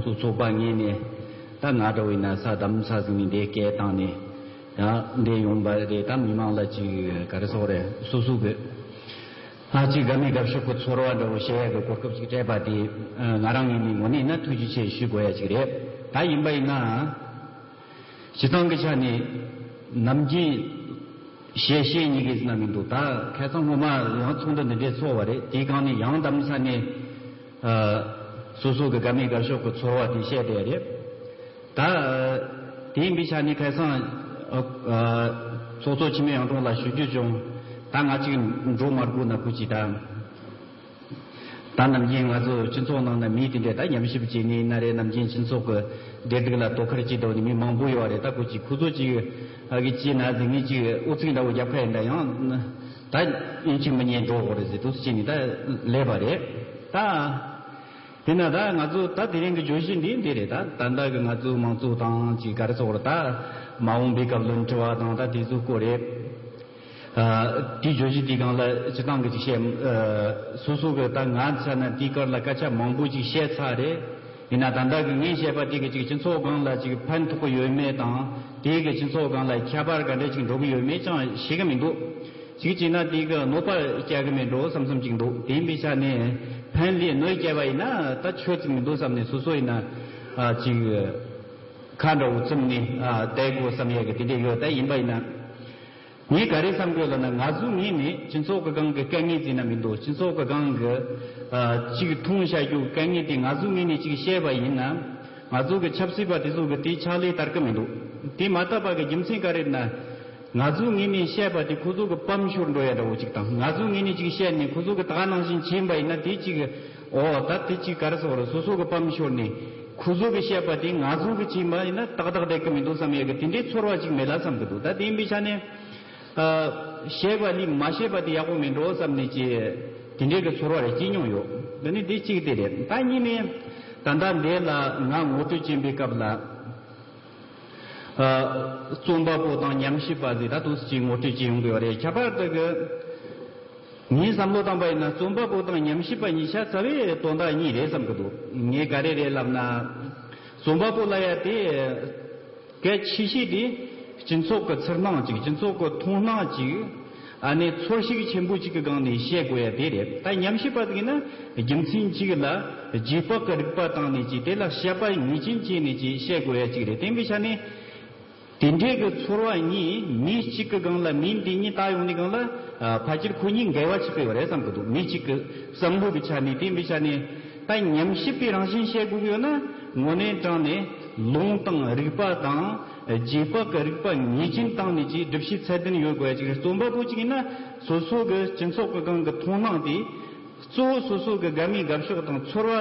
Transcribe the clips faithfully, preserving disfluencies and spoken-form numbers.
སོ་ཚོགས་པ་ངོས་ནས་ད་ང་འདྲ་བོ་ཡིན་ན་ས་དམ་ས་ཟིན་ནས་འདི་སྐད་བཏང་ནས་ཡང་འདི་ཡོང་པ་རེད། ད་མི་མང་ལ་ཅིག་ག་རེ་ཟེར་རེད། སོ་སོ་གི་ཨ་ཅིག་དགའ་མི་དགའ་ཕྱོགས་ཀྱི་ཚོར་བ་འདྲ་བོ་བཤད་ཡ་གི་གོ་སྐབས་ཅིག་སྤྲད་པ་དེ་ང་རང་ངོས་ནས་ངོ་ནས་ན་ཐུགས་རྗེ་ཆེ་ཞུ་དགོས་ཡ་ཅིག་རེད། ད་ཡིན་པ་ཡིན་ན། སྤྱི་བཏང་གི་ཆ་ནས་ནམ་རྒྱུན་བཤད་བཤད་གཉིས་ཀྱི་ཟིན་ན་མི་འདུག་ད་ཁ་སང་སྔོན་མ་ཡང་ཚོགས་འདུ་འདི་འདྲའི་ཚོགས་པ་རེད། དེའི་སྒང་ནས་ཡང་དམ་ས་ནས་ཨ་སོ་སོ་གི་དགའ་མི་དགའ་ཕྱོགས་ཀྱི་ཚོར་བ་དེ་བཤད་བསྡད་རེད། ད་དེ་ཡིན་པའི་ཆ་ནས་ཁ་སང་ཨ་ཨ་ཚོགས་གཙོ་འཆི་མེད་ཡང་སྒྲོན་ལ་ཞུ་རྒྱུ་བྱུང་། ད་ང་གཅིག་འགྲོ་མ་དགོས་ན་ཁུ་ཅི་ད། ད་ནམ་རྒྱུན་ང་ཚོ་སྤྱི་ཚོགས་ནང་ན་མི་དེ་འདྲས་ད་ཉམས་ཞིབ་བྱེད་ནི་ན་རེད། ནམ་རྒྱུན་སྤྱི་ཚོགས་ཀྱི་བདེ་སྡུག་ལ་དོ་ཁུར་བྱེད་འདོད་ནི་མི་མང་པོ་ཡོད་རེད། ད་ཁོ་ཅིག་ཁོ་ཚོ་ཅིག་ཨ་གི་ཅི་ན་ཟིག་ངས་ཅིག་ཨུ་ཚུགས་འདྲ་བོ་རྒྱབ་ཁ་ཡིན་ད་ཡང་ད་ཡིན་གཅིག་མི་ཉན་འགྲོ་དགོས་རེད་ཟེར་དུས་སུ་བྱེད་ནི་ད་ལས་པ་རེད། ད་དེ་ན་ད་ང་ཚོ་ད་དེ་རིང་གི་བརྗོད་གཞི་འདི་འདི་རེད། ད་ད་ལྟ་གི་ང་ཚོའི་མང་གཙོ་དང་ཅིག་ག་རེ་ཟེར་དགོས་རེད། ད་མ་འོངས་པའི་སྐབས་ལ་འཁྲི་བ་དང་ད་དེ་ཚོ་སྐོར་རེད། ཨ་དེའི་བརྗོད་གཞི་དེའི་སྒང་ལ་སྤྱི་བཏང་གི་ཅིག་བཤད། ཨ་སོ་སོ་གི་ད་ང་ཆ་ན་དེའི་སྐོར་ལ་སྐད་ཆ་མང་པོ་ཅིག་བཤད་ཚར་རེད། ཡིན་ན་ད་ལྟ་གི་ངས་བཤད་པ་དེ་གི་ཅིག་སྤྱི་ཚོགས་སྒང་ལ་ཅིག་ཕན་ཐོགས་ཀྱི་ཡོད་མེད་དང་། དེ་གི་སྤྱི་ཚོགས་སྒང་ལ་ཁྱད་པར་ག་འདྲ་ཅིག་འགྲོ་གི་ཡོད་མེད་ཅང་ཤེས་གི་མི་འདུག་ཅིག་བྱས་ན་དེ་གི་གནོད་པ་སྐྱེལ་གི་མེད་འགྲོ་བསམ་བསམ་ཅིག་འདུག་དེ་ཡིན་པའི་ཆ་ནས་ཕན་ལས་གནོད་སྐྱེལ་བ་ཡིན་ན་ད་ཆོས་ཅིག་མི་འདུག་བསམ་ནས་སོ་སོ་ཡིན་ན་ཨ་ཅིག་ཁ་འདྲ་བོ་བཙུམ་ནས་ཨ་བསྡད་དགོས་བསམ་ཡས་གི་དེ་འདྲ་ཡོད། ད་ཡིན་པ་ཡིན་ན། ངས་ག་རེ་བསམ་དགོས་ལབ་ན། ང་ཚོ་ངོས་ནས་སྤྱི་ཚོགས་ཀྱི་སྒང་གི་དཀའ་ངལ་ཟེར་ན་མི་འདུག་སྤྱི་ཚོགས་ཀྱི་སྒང་གི་ཨ་ཅིག་མཐོང་བྱ་རྒྱུ་དཀའ་ངལ་དེ་ང་ཚོ་ངོས་ནས་ཅིག་བཤད་པ་ཡིན་ན། ང་ཚོ་གི་ཆབ་སྲིད་པ་དེ་ཚོ་གི་དེ་ཕྱག་ལས་བསྟར་གི་མི་འདུག་དེ་མ་བསྟར་བ་གི་རྒྱུ་མཚན་ག་རེ་རེད་ན། ང་ཚོ་ངོས་ནས་བཤད་པ་དེ་ཁོ་ཚོ་གི་པམ་ཤོར་འགྲོ་ཡ་འདྲ་བོ་ཅིག་དང་། ང་ཚོ་ངོས་ནས་ཅིག་བཤད་ནས་ཁོ་ཚོ་གི་ད་ག་ནང་བཞིན་བྱིན་པ་ཡིན་ན་དེ་ཅིག་ཨོ་ད་དེ་ཅིག་ག་རེ་ཟེར་རེད། སོ་སོ་གི་པམ་ཤོར་ནས་ཁོ་ཚོ་གི་བཤད་པ་དེ་ང་ཚོ་གི་བྱིན་པ་ཡིན་ན་ཏག་ཏག་བསྡད་གི་མི་འདུག་བསམ་ཡ་གི་དེ་འདྲའི་ཚོར་བ་ཅིག་མེད་ལ་བསམ་གི་འདུག་ད་དེ་ཡིན་པའི་ཆ་ནས། ཨ་བཤད་པ་ལས་མ་བཤད་པ་དེ་ཡག་པོ་མིན་འགྲོ་བསམ་ནས་ཀྱི་དེ་འདྲའི་གི་ཚོར་བ་རེ་སྐྱེས་མྱོང་ཡོད། འདི་ནི་དེ་གཅིག་དེ་རེད། ད་གཉིས་ནས་ད་ལྟ་འདི་ལ་ང་ངོ་སྤྲོད་བྱེད་པའི་སྐབས་ལ། ཨ་རྩོམ་པ་པོ་དང་ཉམས་ཞིབ་པ་ཟེར་ད་དུང་ཅིག་ངོ་སྤྲོད་བྱེད་ཡོང་གི་ཡོད་རེད། ཁྱད་པར་དུ་གི་ངས་བསམ་བློ་བཏང་པ་ཡིན་ན་རྩོམ་པ་པོ་དང་ཉམས་ཞིབ་པ་གཉིས་ཆ་རྩ་བའི་དོན་དག་གཉིས་རེད་བསམ་གི་འདུག་ངས་ག་རེ་རེད་ལབ་ན། རྩོམ་པ་པོ་ལབ་ཡ་དེ་གལ་ཆེ་ཤོས་དེ་སྤྱི་ཚོགས་ཀྱི་ཚོར་སྣང་ཅིག་སྤྱི་ཚོགས་ཀྱི་མཐོང་སྣང་ཅིག་ཨ་ནི་ཚོར་ཤུགས་ཆེན་པོ་ཅིག་གི་སྒང་ནས་བཤད་དགོས་ཡ་དེ་རེད། ད་ཉམས་ཞིབ་པ་དེ་ཡིན་ན་རྒྱུ་མཚན་ཅིག་ལ་རྗེས་དཔག་གི་རིག་པ་བཏང་ནས་ཅིག་དེ་ལ་དཔྱད་པ་ངེས་ཅན་བྱས་ནས་ཅིག་བཤད་དགོས་ཡ་ཅིག་རེད། དེ་འདྲའི་ཆ་ནས། དེ་འདྲའི་གི་ཚོར་བ་གཉིས་མི་གཅིག་གི་སྒང་ལ་མི་འདི་གཉིས་བལྟ་ཡོང་དུས་སྒང་ལ་ཨ་ཕལ་ཆེར་ཁོ་གཉིས་འགལ་བ་ཆགས་ཀྱི་ཡོད་རེད་བསམ་གི་འདུག་མི་གཅིག་གི་བསམ་བློ་གི་ཆ་ནས། དེ་འདྲའི་ཆ་ནས་ད་ཉམས་ཞིབ་པའི་རང་བཞིན་བཤད་དགོས་ཀྱི་ཡོད་ན་དངོས་གནས་དྲང་ནས་ལུང་དང་རིགས་པ་དང་རྗེས་དཔག་གི་རིགས་པ་ངེས་ཅན་བཏང་ནས་ཅིག་སྒྲུབ་བྱེད་ཚད་ལྡན་ཡོད་དགོས་ཡ་ཅིག་རེད། རྩོམ་པ་པོ་གཅིག་ཡིན་ན་སོ་སོ་གི་སྤྱི་ཚོགས་ཀྱི་སྒང་གི་མཐོང་སྣང་དེ། གཙོ་བོ་སོ་སོ་གི་དགའ་མིའི་དགའ་ཕྱོགས་དང་ཚོར་བ་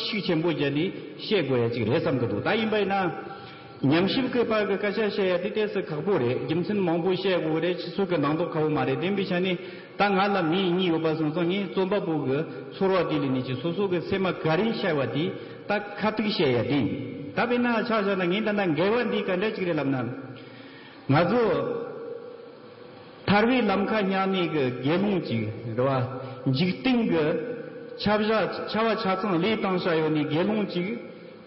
ཤུགས་ཆེན་པོ་བརྒྱབ་ནས་བཤད་དགོས་ཡ་ཅིག་རེད་བསམ་གི་འདུག་ད་ཡིན་པ་ཡིན་ན། ཉམས་ཞིབ་ཀྱི་པ་གི་སྐད་ཆ་བཤད་ཡ་དེ་ཏོག་ཙམ་ཁག་པོ་རེད། རྒྱུ་མཚན་མང་པོ་བཤད་དགོས་རེད། ཕྱི་ཚུལ་གྱི་ནང་དོག་ཁག་པོ་མ་རེད། དེ་འདྲའི་ཆ་ནས་ད་ང་ལ་མི་གཉིས་ཡོད་པ་སོང་ཙང་ངས་རྩོམ་པ་པོ་གི་ཚོར་བ་དེ་ལས་ནས་ཀྱི་སོ་སོ་གི་སེམས་མ་ག་རེ་བཤད་པ་དེ་ད་ཁ་ཐུག་བཤད་ཡ་དེ་ཡིན། ད་དཔེར་ན་ཆ་བཞག་ན་ངས་ད་ལྟ་འགལ་བ་འདི་ག་འདྲ་ཅིག་རེད་ལབ་ན། ང་ཚོ་ཐར་བའི་ལམ་ཁ་སྙེགས་ནས་གི་དགེ་སློང་ཅིག་རེད་བ། འཇིག་རྟེན་གི་ཆ་བཞག་ཆ་བ་ཆ་ཚང་ལས་བཏང་བྱ་ཡོད་ནི་དགེ་སློང་ཅིག་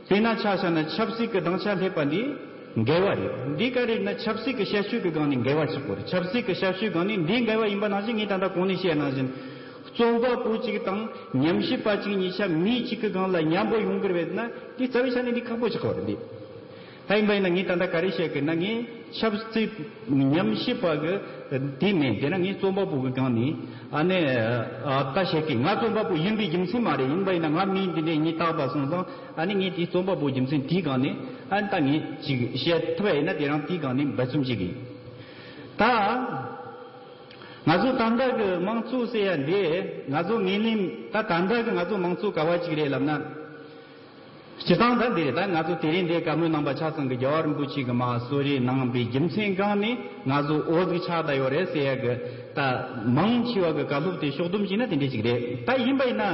དེ་ན་ཆ་བཞག་ན་ཆབ་སྲིད་ཀྱི་སྡིངས་ཆ་སླེབས་པ་འདི་འགལ་བ་རེད། འདི་ག་རེ་ན་ཆབ་སྲིད་ཀྱི་ཞབས་ཞུ་གི་སྒང་ནས་འགལ་བ་ཆགས་པ་རེད། ཆབ་སྲིད་ཀྱི་ཞབས་ཞུའི་སྒང་ནས་འདི་འགལ་བ་ཡིན་པ་ནང་བཞིན་ངས་ད་ལྟ་གོང་ནས་བཤད་ནང་བཞིན་རྩོམ་པ་པོ་གཅིག་དང་ཉམས་ཞིབ་པ་གཅིག་གཉིས་ཆ་མི་གཅིག་གི་སྒང་ལ་མཉམ་པོ་ཡོང་གི་རེད་ན་འདི་རྩ་བའི་ཆ་ནས་འདི་ཁག་པོ་ཆགས་པ་རེད། འདི་ད་ཡིན་པ་ཡིན་ན་ངས་ད་ལྟ་ག་རེ་བཤད་གི་ན། ངས་ཆབ་སྲིད་ཉམས་ཞིབ་པ་གི་དེ་མིན། དེ་ན་ངས་རྩོམ་པ་པོ་གི་སྒང་ནས་ཨ་ནི་ཨ་ད་བཤད་གི། ང་རྩོམ་པ་པོ་ཡིན་པའི་རྒྱུ་མཚན་མ་རེད། ཡིན་པ་ཡིན་ན་ང་མི་འདི་འདྲས་ངས་བཏགས་པ་སོང་ཙང་ཨ་ནི་ངས་དེ་རྩོམ་པ་པོའི་རྒྱུ་མཚན་དེའི་སྒང་ནས་ཨ་ནི་ད་ངས་ཅིག་བཤད་ཐུབ་པ་ཡིན་ན་དེ་རང་དེའི་སྒང་ནས་འབད་བརྩོན་བྱེད་གི་ཡིན། ད་ང་ཚོ་ད་ལྟ་གི་མང་གཙོ་ཟེར་ཡ་འདི་ང་ཚོ་ངོས་ལེན་ད་ད་ལྟ་གི་ང་ཚོ་མང་གཙོ་ག་བ་ཅིག་རེད་ལབ་ན། སྤྱི་བཏང་ད་འདི་རེད། ད་ང་ཚོ་དེ་རིང་འདི་བཀའ་མོལ་གནང་པ་ཆ་ཚང་གི་རྒྱལ་བ་རིན་པོ་ཆེ་གི་མ་གསོལ་རས་གནང་བའི་རྒྱུ་མཚན་སྒང་ནས་ང་ཚོ་འོ་ཟིག་ཆགས་བསྡད་ཡོད་རེད་ཟེར་ཡ་གི་ད་མང་ཆེ་བ་གི་བཀའ་སློབ་དེ་ཕྱོགས་བསྡོམས་བྱས་ན་དེ་འདྲ་ཅིག་རེད། ད་ཡིན་པ་ཡིན་ན་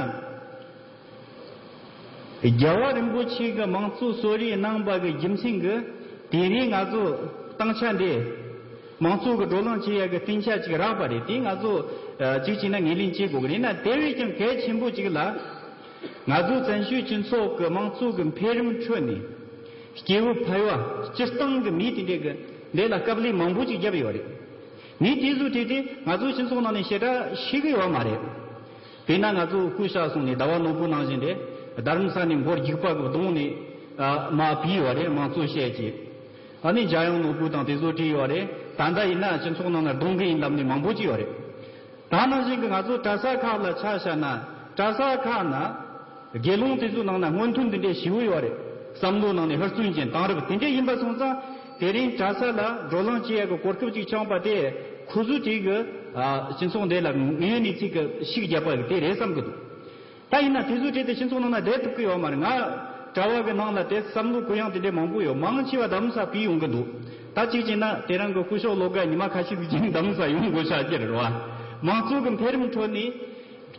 རྒྱལ་བ་རིན་པོ་ཆེ་གི་མང་གཙོ་གསོལ་རས་གནང་པ་གི་རྒྱུ་མཚན་གི་དེ་རིང་ང་ཚོ་སྟངས་ཆ་འདི། མང་གཙོ་གི་བགྲོ་གླེང་བྱེད་ཡ་གི་སྟེང་ཆ་ཅིག་རག་པ་རེད། དེ་ང་ཚོ་ཨ་གཅིག་བྱས་ན་ངོས་ལེན་བྱེད་དགོས་གི་རེད། ན་དེ་བས་ཀྱང་གལ་ཆེན་པོ་ཅིག་ལ་ ང་ཚོ་བཙན་བྱོལ་སྤྱི་ཚོགས་ཀྱི་དམངས་གཙོ་གི་འཕེལ་རིམ་ཁྲོད་ནས་སྐྱེ་བོ་ཕལ་བ་སྤྱིར་བཏང་གི་མིའི་དེ་འདྲའི་གི་འདི་ལ་དཀའ་ལས་མང་པོ་ཅིག་བརྒྱབ་ཡོད་རེད། མིའི་དེ་ཚོའི་གྲས་དེ་ང་ཚོའི་སྤྱི་ཚོགས་ནང་ནས་ཞེ་དྲག་ཤེས་ཀྱི་ཡོད་མ་རེད། དཔེར་ན་ང་ཚོ་སྐུ་ཤ་སོང་ནས་ཟླ་བ་ནོར་བུ་ནང་བཞིན་རེད། རྡ་རམ་ས་ནས་འབོར་རྒྱུག་པ་གི་གདོང་ནས་ཨ་མར་བུད་ཡོད་རེད། དམངས་གཙོ་བཤད་ཀྱི། ཨ་ནི་འཇམ་དབྱངས་ནོར་བུ་དང་དེ་ཚོ་བྲིས་ཡོད་རེད། ད་ལྟ་ཡིན་ན་སྤྱི་ཚོགས་ནང་ན་གདོང་གི་ཡིན་ལབ་ནས་མང་པོ་ཅིག་ཡོད་རེད། ད་ནང་བཞིན་གྱི་ང་ཚོ་གྲྭ་ས་ཁག་ལ་ཆ་བཞག་ན། གྲྭ་ས་ཁག་ན་དགེ་སློང་དེ་ཚོའི་ནང་ན་སྔོན་ཐོན་འདི་འདྲའི་ཞི་བོ་ཡོད་རེད། བསམ་བློ་ནང་ནས་ཧུར་བརྩོན་ཅན་དེང་རབས་དེ་འདྲ་ཡིན་པ་སོང་ཙང་། དེ་རིང་གྲྭ་ས་ལ་བགྲོ་གླེང་བྱེད་ཡ་གི་གོ་སྐབས་ཅིག་འཆང་པ་དེ་ཁོ་ཚོའི་གྲས་ཀྱི་ཨ་སྤྱི་ཚོགས་འདི་ལ་དངོས་ཡོད་གནས་ཚུལ་གྱི་ཤུགས་རྒྱབ་པ་དེ་རེད་བསམ་གྱི་འདུག་ད་ཡིན་ན་དེ་ཚོའི་གྲས་དེ་སྤྱི་ཚོགས་ནང་ན་བསྡད་ཐུབ་ཀྱི་ཡོད་མ་རེད། ང་གྲྭ་བ་གི་ནང་ལ་དེ་བསམ་བློ་གུ་ཡངས་དེ་འདྲ་མང་པོ་ཡོད། མང་ཆེ་བ་རྡ་རམ་ས་བུད་ཡོང་གི་འདུག་ད་གཅིག་བྱས་ན་དེ་རིང་གི་སྐུ་ཞབས་བློ་དགའ་ཉི་མ་ཁ་ཤས་ཤིག་རྡ་རམ་ས་ཡོང་དགོས་ཆགས་ཀྱི་རེད་བ། མང་གཙོ་གི་འཕེལ་རིམ་ཁྲོད་ནས་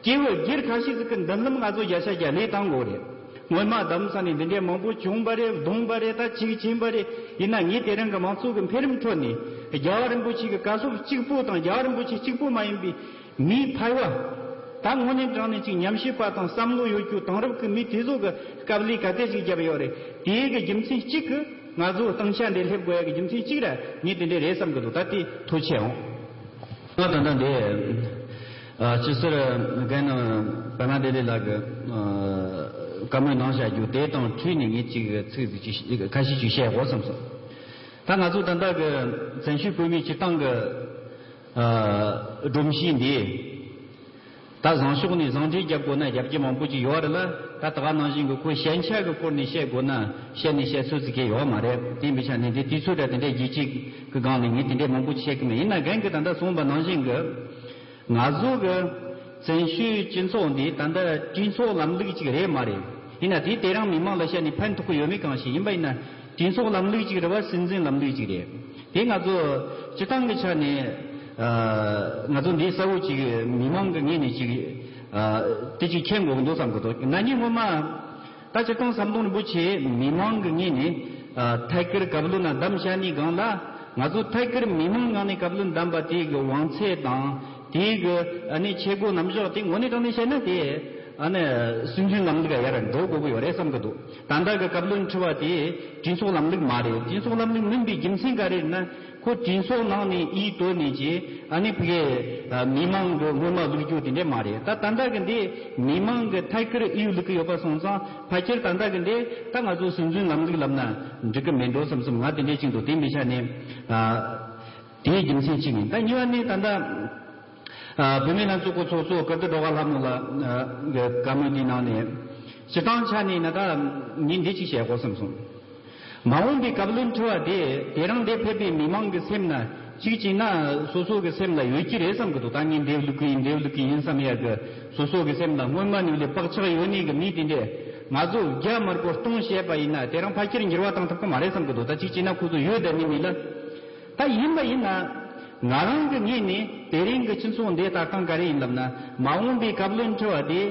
སྐྱེ་བོ་སྒེར་ཁ་ཤས་ཤིག་གི་མདུན་ལམ་ང་ཚོ་བརྒྱ་ཆ་བརྒྱ་ལས་བཏང་དགོས་རེད། སྔོན་མ་རྡ་རམ་ས་ནས་འདི་འདྲའི་མང་པོ་བྱུང་བ་རེད། བརྡུངས་པ་རེད། ད་གཅིག་ཕྱིན་པ་རེད། ཡིན་ན་ངས་དེ་རིང་གི་མང་གཙོ་གི་འཕེལ་རིམ་ཁྲོད་ནས་རྒྱལ་བ་རིན་པོ་ཆེ་གི་བཀའ་སློབ་གཅིག་པོ་དང་རྒྱལ་བ་རིན་པོ་ཆེ་གཅིག་པོ་མ་ཡིན་པའི་མིའི་ཕལ་བ། ད་དངོས་གནས་དྲང་གནས་ཅིག་ཉམས་ཞིབ་པ་དང་བསམ་བློ་ཡོད་རྒྱུ་དེང་རབས་ཀྱི་མི་དེ་ཚོ་གི་དཀའ་ལས་ག་ཚད་ཅིག་བརྒྱབ་ཡོད་རེད། དེའི་གི་རྒྱུ་མཚན་གཅིག་གི་ང་ཚོ་སྟེང་ཆ་འདི་སླེབས་དགོས་ཡ་གི་རྒྱུ་མཚན་གཅིག་ར་ངས་དེ་འདྲ་རེད་བསམ་གི་འདུག་ད་དེ་ཐུགས་རྗེ་ཆེ་ཨང་། ང་ད་ལྟ་འདི་ཨ་སྤྱི་ཟུར་རྒན་པདྨ་བདེ་ལེགས་ལགས་ཀྱི་ཨ་བཀའ་མོལ་གནང་བཞག་རྒྱུ་དེ་དང་འཁྲིལ་ནས་ངས་ཅིག་ཚིག་ཅིག་ཁ་ཤས་ཅིག་བཤད་དགོས་བསམ་སོང་། ད་ང་ཚོ་ད་ལྟ་གི་བཙན་བྱོལ་བོད་མིའི་སྤྱིར་བཏང་གི་ཨ་སྒྲོམ་གཞི་འདི་ད་བཟང་ཕྱོགས་ནས་བཟང་འབྲེལ་རྒྱབ་དགོས་ན་རྒྱབ་རྒྱུ་མང་པོ་ཅིག་ཡོད་རེད་ལ། ད་ད་ག་ནང་བཞིན་གྱི་ཁོ་ཞན་ཆ་གི་སྐོར་ནས་བཤད་དགོས་ན་བཤད་ནས་བཤད་ཚོད་ཅིག་གི་ཡོད་མ་རེད། དེ་འདྲ་བྱས་ནས་འདི་དུས་ཚོད་ར་དེ་འདྲའི་རྒྱུ་ཅིག་གི་སྒང་ནས་ངས་དེ་འདྲའི་མང་པོ་ཅིག་བཤད་གི་མེད། ཡིན་ན་རྒན་གྱིས་ད་ལྟ་གསུངས་པ་ནང་བཞིན་གྱི་ང་ཚོ་གི་བཙན་བྱོལ་སྤྱི་ཚོགས་འདི་ད་ལྟ་གྲོས་ཚོགས་ལམ་ལུགས་ཅིག་རེད་མ་རེད། ཡིན་ན་དེ་དེ་རིང་མི་མང་ལ་བཤད་ནས་ཕན་ཐོགས་ཀྱི་ཡོད་མེད་གང་ཤེས། ཡིན་པ་ཡིན་ན་གྲོས་ཚོགས་ལམ་ལུགས་ཅིག་རེད་བ། སྲིད་འཛིན་ལམ་ལུགས་ཅིག་རེད། དེ་ང་ཚོ་སྤྱི་བཏང་གི་ཆ་ནས་ཨ་ང་ཚོ་འདི་གསལ་བོ་ཅིག་མི་མང་གི་ངོས་ནས་ཅིག་ཨ་དེ་ཅིག་མཁྱེན་དགོས་ཀྱི་འདུག་བསམ་གྱི་འདུག་ན་ནིང་སྔོན་མ་ད་སྤྱིར་བཏང་ཟམ་གདོང་རིན་པོ་ཆེ་མི་མང་གི་ངོས་ནས་ཨ་ཐད་ཀར་བཀའ་བློན་ལ་བདམས་བཞག་ནས་སྒང་ལ། ང་ཚོ་ཐད་ཀར་མི་མང་ངང་ནས་བཀའ་བློན་བདམས་པ་དེ་གི་དབང་ཚད་དང་དེ་གི་ཨ་ནི་ཆས་གོས་རྣམ་གཞག་དེ་དངོས་གནས་དྲང་གནས་བཤད་ན་དེ་ཨ་ནི་སྲིད་འཛིན་ལམ་ལུགས་ཡར་འགྲོ་དགོས་ཀྱི་ཡོད་རེད་བསམ་གྱི་འདུག་ད་ལྟ་གི་བཀའ་བློན་ཁྲི་པ་དེ་གྲོས་ཚོགས་ལམ་ལུགས་མ་རེད། གྲོས་ཚོགས་ལམ་ལུགས་མིན་པའི་རྒྱུ་མཚན་ག་རེ་རེད་ན། ཁོ་གྲོས་ཚོགས་ནང་ནས་ཨི་བཏོན་ནས་ཀྱི་ཨ་ནི་ཕ་གི་ཨ་མི་མང་གི་སྔོན་མ་བླུག་རྒྱུ་དེ་འདྲས་མ་རེད། ད་ད་ལྟ་གི་འདི་མི་མང་གི་ཐད་ཀར་ཨི་བླུག་གི་ཡོད་པ་སོང་ཙང་། ཕལ་ཆེར་ད་ལྟ་གི་འདི་ད་ང་ཚོ་སྲིད་འཛིན་ལམ་ལུགས་ལབ་ན་འགྲིག་གི་མེད་འགྲོ་བསམ་བསམ། ང་དེ་འདྲས་ཅིག་འདུག་དེ་མི་ཆ་ནས་ཨ་དེའི་རྒྱུ་མཚན་གཅིག་ཡིན། ད་གཉིས་པ་ནི་ད་ལྟ་ཨ་བུད་མེད་ལྷན་ཚོགས་ཀྱི་ཚོགས་གཙོ་ཀིརྟི་སྒྲོལ་དཀར་ལྷ་མོ་ལགས་ཀྱི་བཀའ་མོལ་དེའི་ནང་ནས་སྤྱིར་བཏང་ཆ་ནས་ན་ད་ངས་འདི་གཅིག་བཤད་དགོས་བསམ་སོང་། མ་འོངས་པའི་བཀའ་བློན་ཁྲི་པ་དེ་དེ་རིང་འདིར་ཕེབས་པའི་མི་མང་གི་སེམས་ན་གཅིག་བྱས་ན་སོ་སོ་གི་སེམས་ལ་ཡོད་ཀྱི་རེད་བསམ་གི་འདུག་ད་ངས་འདི་བླུག་གི་ཡིན་འདི་བླུག་གི་ཡིན་བསམ་ཡ་གི་སོ་སོ་གི་སེམས་ལ་སྔོན་མ་ནས་ལས་བག་ཆགས་ཡོད་ནི་གི་མི་དེ་འདྲས་ང་ཚོ་བརྒྱ་མར་པོ་སྟོང་བཤད་པ་ཡིན་ན་དེ་རིང་ཕལ་ཆེར་འགྱུར་བ་བཏང་ཐུབ་ཀྱི་མ་རེད་བསམ་གི་འདུག་ད་གཅིག་བྱས་ན་ཁོ་ཚོ་ཡོད་བསྡད་ནི་མི་ལ། ད་ཡིན་པ་ཡིན་ན་ང་རང་གི་ངོས་ནས་དེ་རིང་གི་སྤྱི་ཚོགས་འདི་ལྟ་སྟངས་ག་རེ་ཡིན་ལབ་ན། མ་འོངས་པའི་བཀའ་བློན་ཁྲི་པ་དེ།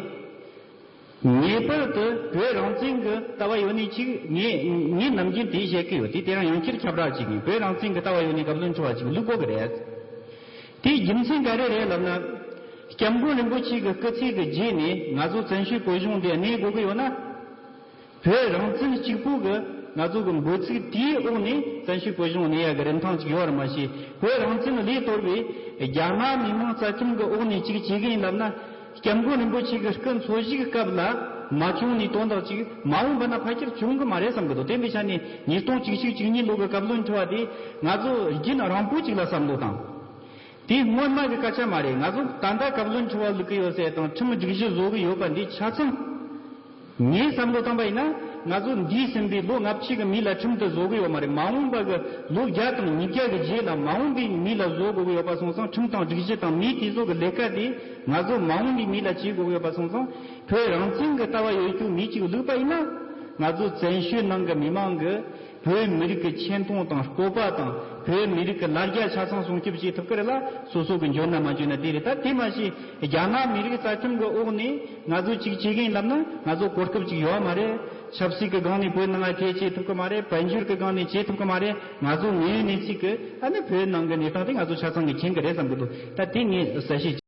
ངེས་པར་དུ་བོད་རང་བཙན་གྱི་ལྟ་བ་ཡོད་ནི་ཅིག་ངས་ངས་ནམ་རྒྱུན་དེ་བཤད་ཀྱི་ཡོད། དེ་དེ་རིང་ཡང་བསྐྱར་ཁྱབ་བསྒྲགས་བྱེད་ཀྱི་ཡིན། བོད་རང་བཙན་གྱི་ལྟ་བ་ཡོད་ནི་བཀའ་བློན་ཁྲི་པ་ཅིག་བླུག་དགོས་ཀྱི་རེད། དེའི་རྒྱུ་མཚན་ག་རེ་རེད་ལབ་ན། སྐྱབས་མགོན་རིན་པོ་ཆེ་གི་སྐུ་ཚེ་གི་རྗེས་ནས་ང་ཚོ་བཙན་བྱོལ་བོད་གཞུང་འདི་གནས་དགོས་ཀྱི་ཡོད་ན། བོད་རང་བཙན་གཅིག་པུ་གི་ང་ཚོ་གི་འབོད་ཚིག་དེའི་འོག་ནས་བཙན་བྱོལ་བོད་གཞུང་གནས་ཡ་གི་རིན་ཐང་ཅིག་ཡོད་རེད་མ་གཞི། བོད་རང་བཙན་ལས་གཏོར་བའི་རྒྱ་ནག་མི་དམངས་རྩ་ཁྲིམས་གི་འོག་ནས་ཅིག་བྱེད་གི་ཡིན་ལབ་ན། སྐྱབས་མགོན་རིན་པོ་ཆེ་གི་སྐུ་འཚོ་བཞུགས་སྐབས་ལ་མ་བྱུང་ནི་དོན་དག་ཅིག་མ་འོངས་པ་ན་ཕལ་ཆེར་བྱུང་གི་མ་རེད་བསམ་གི་འདུག་དེ་འདྲ་ཆ་ནས་ཉིས་སྟོང་བཅུ་གཅིག་བཅུ་གཉིས་ལོ་གི་བཀའ་བློན་ཁྲི་པ་དེ་ང་ཚོ་རྒྱུན་རིང་པོ་ཅིག་ལ་བསམ་བློ་བཏང་། དེ་སྔོན་མ་གི་སྐད་ཆ་མ་རེད། ང་ཚོ་ད་ལྟ་བཀའ་བློན་ཁྲི་པ་བླུག་གི་ཡོད་ཟེར་དང་ཁྲིམས་སྒྲིག་གཞི་བཟོ་གི་ཡོད་པ་འདི་ཆ་ཚང་། ངས་བསམ་བློ་བཏང་པ་ཡིན་ན་ང་ཚོ་འདས་ཟིན་པའི་ལོ་ལྔ་བཅུ་གི་མི་ལ་ཁྲིམས་དེ་བཟོ་གི་ཡོད་མ་རེད། མ་འོངས་པ་གི་ལོ་བརྒྱ་དང་ཉིས་བརྒྱ་གི་རྗེས་ལ་མ་འོངས་པའི་མི་ལ་བཟོ་དགོས་ཀྱི་ཡོད་པ་སོང་ཙང་། ཁྲིམས་དང་སྒྲིག་གཞི་དང་མི་དེ་ཚོ་གི་ལས་ཀ་དེ་ང་ཚོ་མ་འོངས་པའི་མི་ལ་བྱེད་དགོས་ཀྱི་ཡོད་པ་སོང་ཙང་། བོད་རང་བཙན་གི་ལྟ་བ་ཡོད་རྒྱུ་མི་གཅིག་བླུགས་པ་ཡིན་ན། ང་ཚོ་བཙན་བྱོལ་ནང་གི་མི་མང་གི་བོད་མི་རིགས་ཀྱི་ཆེ་མཐོང་དང་སྤོབས་པ་དང་། བོད་མི་རིགས་ཀྱི་ལ་རྒྱ་ཆ་ཚང་སྲུང་སྐྱོབ་བྱེད་ཐུབ་ཀྱི་རེད་ལ། སོ་སོ་གི་འཇོན་ན་མ་འཇོན་ན་དེ་རེད། ད་དེ་མ་གཞི་རྒྱ་ནག་མི་རིགས་རྩ་ཁྲིམས་ཀྱི་འོག་ནས་ང་ཚོ་གཅིག་བྱེད་ཀྱི་ཡིན་ལབ་ན་ང་ཚོ་གོ་སྐབས་ཅིག་ཡོད་མ་རེད། ཆབ་སྲིད་ཀྱི་སྒང་ནས་བོད་ནང་ལ་ཐེ་བྱེད་ཐུབ་ཀྱི་མ་རེད། དཔལ་འབྱོར་གྱི་སྒང་ནས་བྱེད་ཐུབ་ཀྱི་མ་རེད། ང་ཚོ་དངོས་ཡོད་གནས་ཚུལ་གྱི་ཨ་ནི་བོད་ནང་གི་གནས་སྟངས་དེ་ང་ཚོ་ཆ་ཚང་གི་མཁྱེན་གྱི་རེད་བསམ་གྱི་འདུག་ད་དེ་ངས་གསལ་བཤད།